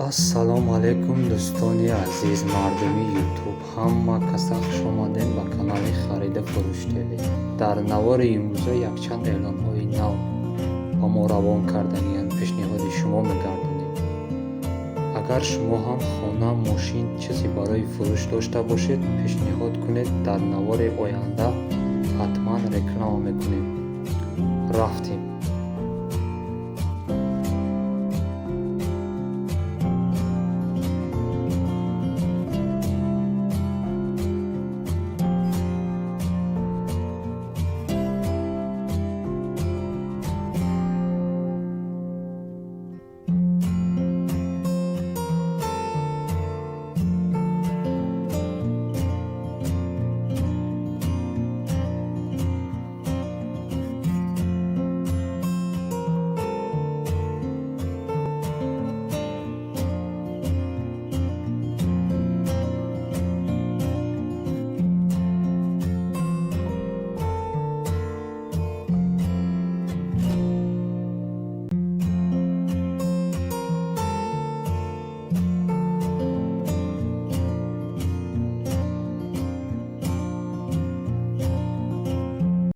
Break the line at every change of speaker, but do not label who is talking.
Ассалому алайкум, дӯстони азиз, мардуми Ютуб, ҳама каса хушомадем ба канали Хариду фурӯш ТВ. Дар навори имрӯза якчанд эълонҳои нав ба мо равон карданиянд, пешниҳоди шумо мегардонем. Агар шумо ҳам хона, мошин, чизе барои фурӯш дошта бошед, пешниҳод кунед, дар навори оянда ҳатман реклама мекунем. Рафтем.